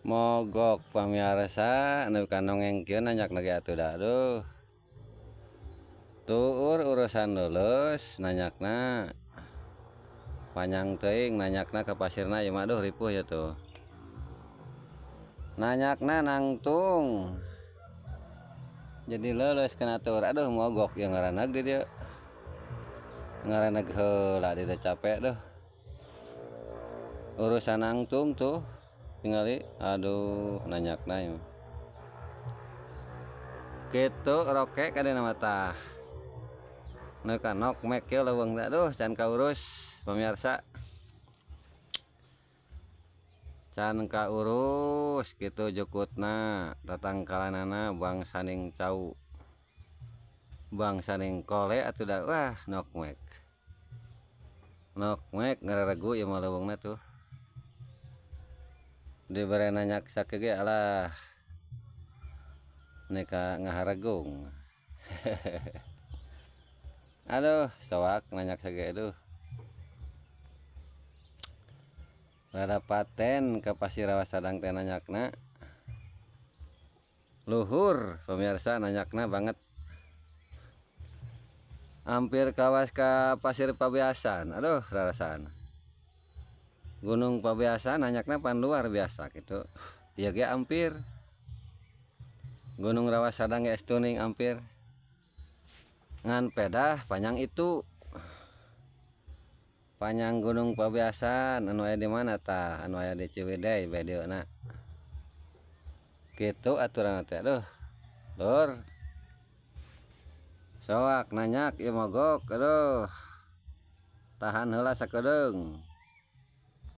Mogok pamirsa nu ka nongeng kieu nanyak lagi atuh da aduh. Tuur urusan leuleus nanyakna panjang teuing nanyakna ka pasirna ieu mah aduh ripuh ieu tuh. Nanyakna nangtung jadi leuleus kana tuur aduh mogok ieu ngaranna di dieu. Ngaranna heula di dieu capek duh. Urusan nangtung tuh tingali aduh nanyakna ieu mah. Kitu roke ka dina mah tah. Nu ka nok mek ieu leuweung teh aduh can kaurus pamirsa. Can kaurus kitu jukutna tatangkalanana bangsaning cau. Bangsaning kole atuh da wah nok mek. Nok mek ngararegu ieu mah leuweungna tuh. Dibere nanyak sakieu ge alah neka ngaharegung. Aduh soak nanyak sage aduh. Rada paten ka Pasir Rawa Sadang teh nanyakna. Luhur pemirsa nanyakna banget. Hampir kawas ka Pasir Pabeasan. Aduh rarasaan. Gunung Pabeasan nanyakna pan luar biasa gitu. Ieu ge hampir. Gunung Rawa Sadang ge tuning hampir. Ngan pedah panjang itu. Panjang Gunung Pabeasan anu aya di mana tah? Anu aya di Ciwidey bae dieuna. Kitu aturanna teh aduh. Lur. Soak nanyak ieu mogok aduh. Tahan heula sakedeung.